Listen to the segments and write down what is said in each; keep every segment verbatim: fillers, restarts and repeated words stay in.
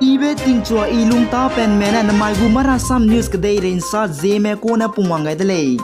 Ibe tingchua i lungtapenme ne namai gu marasam news kedeirei nsa Zeme kune pungwang gai de lei.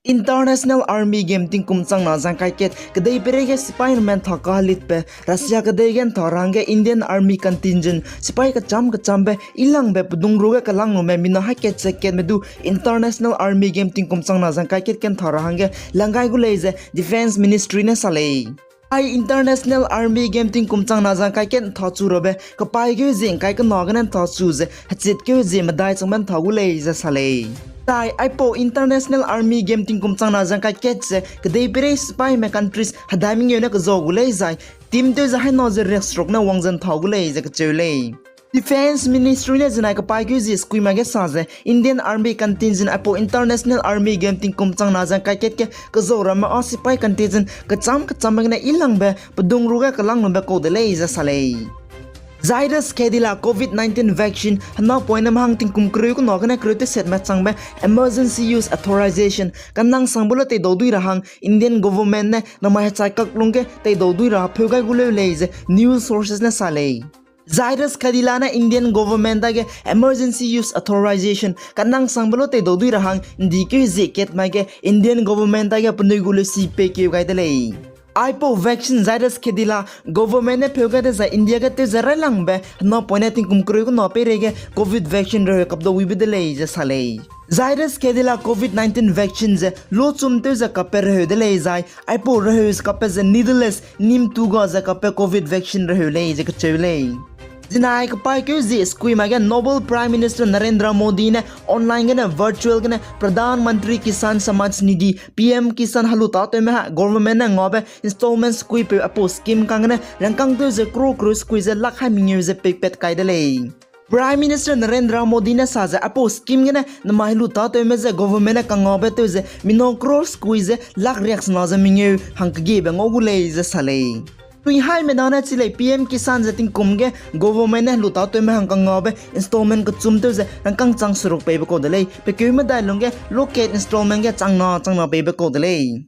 International Army Game tingkum changna zangkai kat kedei peirei ge sipai ramme ntha kahelitbe Russia kedei ge ntha ra hangge Indian Army contingent sipai kecham kechambe ilangbe pedung ru ge kelanglume mina hai kat ze katme du International Army Game tingkum changna zangkai kat ge ntha ra hangge lang gai gu lei ze Defence Ministry ne sa lei. Ai International Army Game tingkum changna zangkai kat ntha chu rabe kepaîkeu zie ngkai kena gene ntha chu ze hechit keu zie medai changbe ntha gu lei ze sa lei. Zai aipau International Army Game tingkum changna zangkai kat ze kedei peirei sipaime countries hedai mengeu ne kezau gu lei zai team tew ze haina ze riakseruk ne wang ze ntha gu lei ze kacheu lei. Defence Ministry ne zinai kepaîkeu zie sekuime ge sa ze Indian Army contingent aipau International Army Game tingkum changna zangkai kat ge kezau ramme â sipai contingent kecham kechambe gene ilangbe pedung ru ge kelanglumbe kau de lei ze sa lei. Zydus Cadila Covid nineteen vaccine hena poine mahang tingkum kereu kena gene kereu tesetme changbe emergency use authorization kanang sangbe lu teidau dui ra hang Indian government ne namai hechai kaklung ge teidau dui ra pheu gai gu leu lei ze news sources ne sa lei. Zydus Cadila ne Indian government dage emergency use authorization kanang sangbe lu teidau dui ra hang ndi keu zie kat mai ge Indian government dage penui gu lesi peikeu gai de lei. Aipau vaccine Zydus Cadila government ne pheu gai dezai India ge tew ze railangbe hena poine tingkum kereu kena peireige Covid vaccine reheu kapdau wibe de lei ze sa lei. Zydus Cadila Covid nineteen vaccine ze lochum tew ze kapbe reheu de lei zai aipau reheu ze kapbe ze needleless nimtu ga ze kapbe Covid vaccine reheu lei ze kacheu lei. Zinai kepaîkeu zie sekuime ge Noble Prime Minister Narendra Modi ne online gene virtual gene Pradhan Mantri Kisan Samman Nidhi, P M Kisan helu tâtewme ha government ne ngaube installment sekuipeu aipau scheme kang gene rangkâng tew ze crore kereu sekui ze lakh hai mengeu ze peipat kai de lei. Prime Minister Narendra Modi ne sa ze aipau scheme gene namai helu tâtewme ze government ne kangaube tew ze mina crore sekui ze lakh riaksena ze mengeu hang kegiebe ngau gu lei ze sa lei. Tui haime dane chi lei P M Kisan ze tingkum ge government ne helu tâtewme hang kangaube installment kechum tew ze rangkâng chang seruk peibe kau de lei, pekeu medai lungge loket installment ge changna changna peibe kau de lei.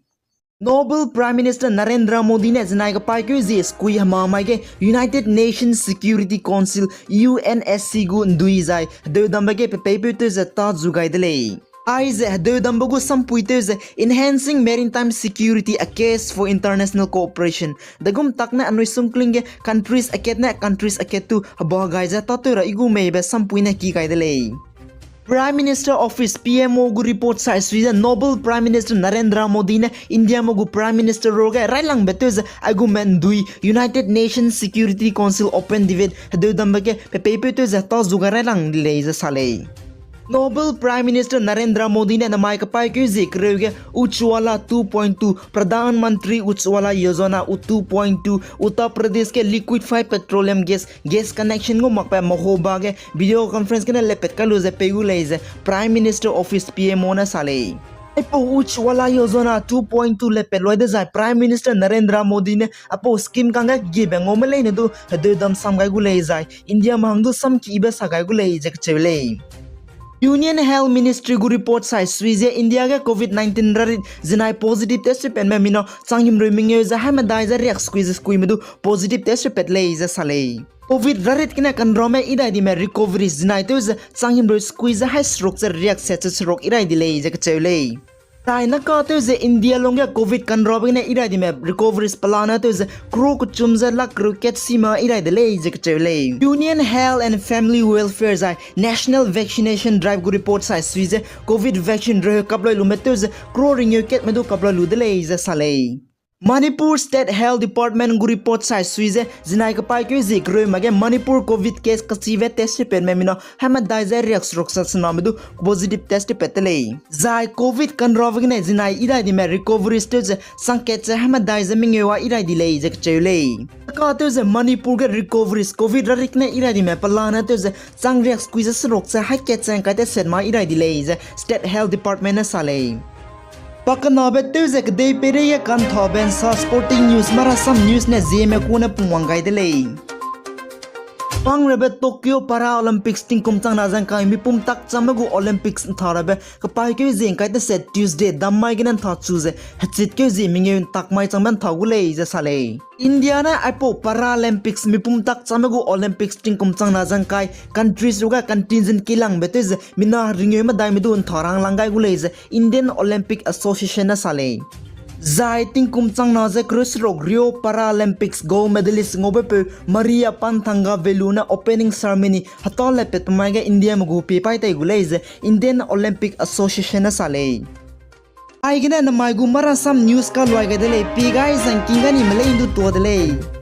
Noble Prime Minister Narendra Modi ne zinai kepaîkeu zie sekui hema mai ge United Nations Security Council, U N S C gu ndui zai hedeudambe ge pepeipeu tew ze tâ zu gai de lei. Aize hedeudambe gu sampui tew ze Enhancing Maritime Security, a Case for International Cooperation degum tak ne anui sungkling ge countries akat ne countries akat tu heba gai ze tâtew ra i gu meibe sampui ne ki gai de lei. Prime Minister Office, P M O gu report sai sui ze Noble Prime Minister Narendra Modi ne Indiame gu Prime Minister ruage railangbe tew ze aigume ndui United Nations Security Council open debate hedeudambe ge pepeipeu tew ze tâ zu gai railang lei ze sa lei. Noble Prime Minister Narendra Modi ne namai kepaîkeu zie kereu ge Ujjwala two point two, Pradhan Mantri Ujjwala Yojana two point two, Uttar Pradesh ge liquefied petroleum gas, gas connection gu makbe Mahoba ge video conference gene lepat kai lu ze pei gu lei ze Prime Minister Office, P M O ne sa lei. Aipau Ujjwala Yojana two point two lepat lui dezai Prime Minister Narendra Modi ne aipau scheme kangge gibe ngaume leine du hedeudam sam gai gu lei zai Indiame hang du samkibe sa gai gu lei ze kacheu lei. Union Health Ministry gu report sai sui ze India ge Covid nineteen rarit zinai positive test repatme mina changhimrui mengeu ze haimedai ze riak sekui ze sekuime du positive test repat lei ze sa lei. Covid rarit gene kanrame idai dime recovery zinai tew ze changhimrui sekui ze hai seruk ze riak set ze seruk idai di lei ze kacheu lei. Zai naka tew ze India lungge Covid kanrabe gene idai dime recoveries pelane tew ze crore kechum ze lakh kereu kat sima idai de lei ze kacheu lei. Union Health and Family Welfare zai National Vaccination Drive gu report sai sui ze Covid vaccine reheu kaploi lume tew ze crore ringeu katme du kaploi lu de lei ze sa lei. Manipur State Health Department gu report sai sui ze zinai kepaîkeu zie kereu mai ge Manipur Covid case kachibe test repatme mina haimedai ze riak seruk ze sename du positive test repat de lei. Zai Covid kanrabe gene zinai idai dime recoveries tew ze changkat ze haimedai ze mengeu a idai di lei ze kacheu lei. Naka tew ze Manipur ge recoveries Covid rarit gene idai dime pelane tew ze chang riak sekui ze seruk ze hai kat ze ngkai teset ma idai di lei ze State Health Department ne sa lei. Pakenabe tew ze kedei peireige kanthabe nsa sporting news marasam news ne Zeme kune pungwang gai de lei. Pangrabe Tokyo Paralympics tingkum changna ze ’ngkai mipum tak chamme gu Olympics ’ntharabe kepaîkeu zie ’ngkai teset Tuesday dammai gene ’nthachu ze hechitkeu zie mengeu ’ntak mai changbe ’ntha gu lei ze sa lei. India ne aipau Paralympics mipum tak chamme gu Olympics tingkum changna ze ’ngkai countries ruge contingent kilangbe tew ze mina ringeu medaime du ’ntha ranglang gai gu lei ze Indian Olympic Association ne sa lei. Zai tingkum changna ze kereu seruk Rio Paralympics gold medalist ngaubepeu Mariappan Thangavelu ne opening ceremony heta lepet pe mai ge Indiame gu pie paî tei gu lei ze Indian Olympic Association ne sa lei. Aigene nemai gu Marasam News kaluai gai de lei, pie gai zangking ga nime lei ’ndu tuâ de lei.